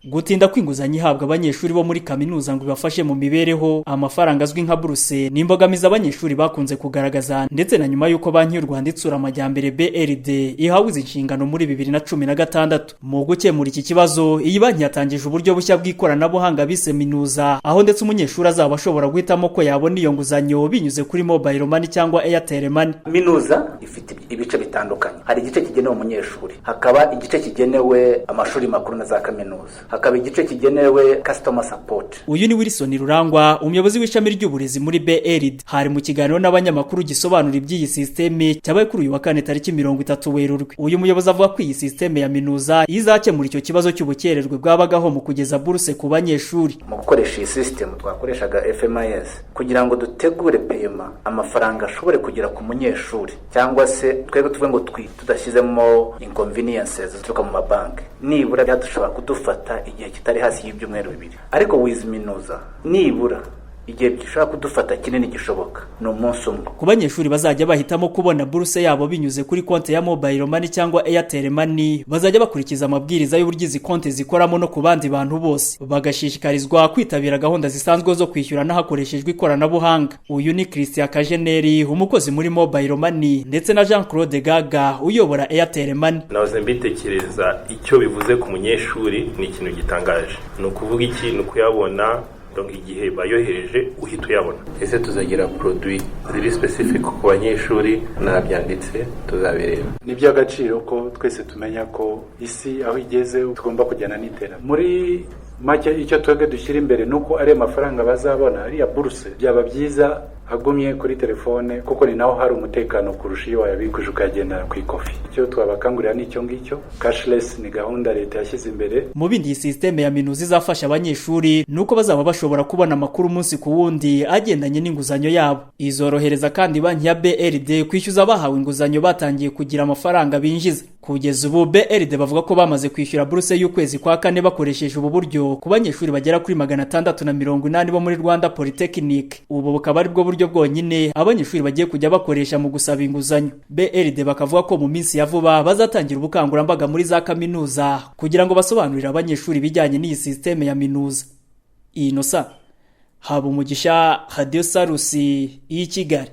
Gutinda kw'inguzanyo ihabwa abanyeshuri bo muri kaminuza ngo ibafashe mu mibereho, amafaranga azwi nka buruse, ni imbogamizi abanyeshuri bakunze kugaragaza, ndetse na nyuma y'uko Banki y'u Rwanda Itsura Amajyambere, BRD, ihawe izi nshingano muri 2016. Mu gukemura iki kibazo, iyi banki yatangije uburyo bushya bw'ikoranabuhanga bise Minuza, aho ndetse umunyeshuri azaba ashobora guhitamo ko yabona iyo nguzanyo binyuze kuri Mobile Money cyangwa Airtel Money. Minuza ifite ibice bitandukanye. Hari igice kigenewe umunyeshuri, hakaba igice kigenewe amashuri makuru na za kaminuza, hakaba igice kigenewe customer support. Uyu ni Wilson Rurangwa, umuyobozi w'ishami ry'uburezi muri BRD. Hari mu kiganiro n'abanyamakuru gisobanura iby'iyi sisiteme cyabaye kuri uyu wa kane, tariki 30 Werurwe. Uyu muyobozi avuga ko iyi sisiteme ya Minuza izakemura icyo kibazo cy'ubukererwe bwabagaho mu kugeza buruse ku banyeshuri. Mu gukoresha iyi sisitemu, twakoreshaga FMIS kugira ngo dutegure payment, amafaranga ashobore kugera ku munyeshuri, cyangwa se twebwe tuvuge ngo tudashyizemo inconveniences zituruka mu mabanki, nibura byadushobora kudufata igihe kitari hasi y'ibyumweru 2. Ariko with Minuza, nibura igihe gishobora kudufata kinini gishoboka ni umunsi umwe. Ku banyeshuri bazajya bahitamo kubona buruse yabo binyuze kuri konti ya Mobile Money cyangwa Airtel Money, bazajya bakurikiza amabwiriza y'uburyo izi konti zikoramo, no ku bandi bantu bose bagashishikarizwa kwitabira gahunda zisanzwe zo kwishyurana hakoreshejwe ikoranabuhanga. Uyu ni Christian Kajeneri, umukozi muri Mobile Money, ndetse na Jean Claude Gaga uyobora Airtel Money. Nahoze mbitekereza icyo bivuze ku munyeshuri, ni ikintu gitangaje. Ni ukuvuga iki? Ni ukuyabona, donc igihe bayohereje uhita uyabona. Ese tuzagira produit ziri specific ku banyeshuri? Nabyanditse, tuzabireba. Ni iby'agaciro ko twese tumenya ko isi aho igeze tugomba kujyana n'iterambere. Muri make, icyo twebwe dushyira imbere ni uko ariya mafaranga bazabona, ariya buruse, byaba byiza agumye kuri telefone, kuko ni naho hari umutekano kurusha iyo wayabikuje ukayagendana ku ikofi. Icyo twabakangurira ni icyo ngicyo. Cashless ni gahunda leta yashyize imbere. Mu bindi iyi sisiteme ya Minuza izafasha abanyeshuri ni uko bazaba bashobora kubona amakuru umunsi ku wundi agendanye n'inguzanyo yabo. Izorohereza kandi banki ya BRD kwishyuza abahawe inguzanyo batangiye kugira amafaranga binjiza. Kugeza ubu BRD bavuga ko bamaze kwishyura buruse y'ukwezi kwa kane bakoresheje ubu buryo ku banyeshuri bagera kuri 680 bo muri Rwanda Polytechnic. Ubu bukaba ari bwo buryo bwonyine abanyeshuri bagiye kujya bakoresha mu gusaba inguzanyo. BRD bakavuga ko mu minsi ya vuba bazatangira ubukangurambaga muri za kaminuza kugira ngo basobanurire abanyeshuri ibijyanye n'iyi sisiteme ya Minuza. Inosa Habumugisha, Radio Salus y'i Kigali.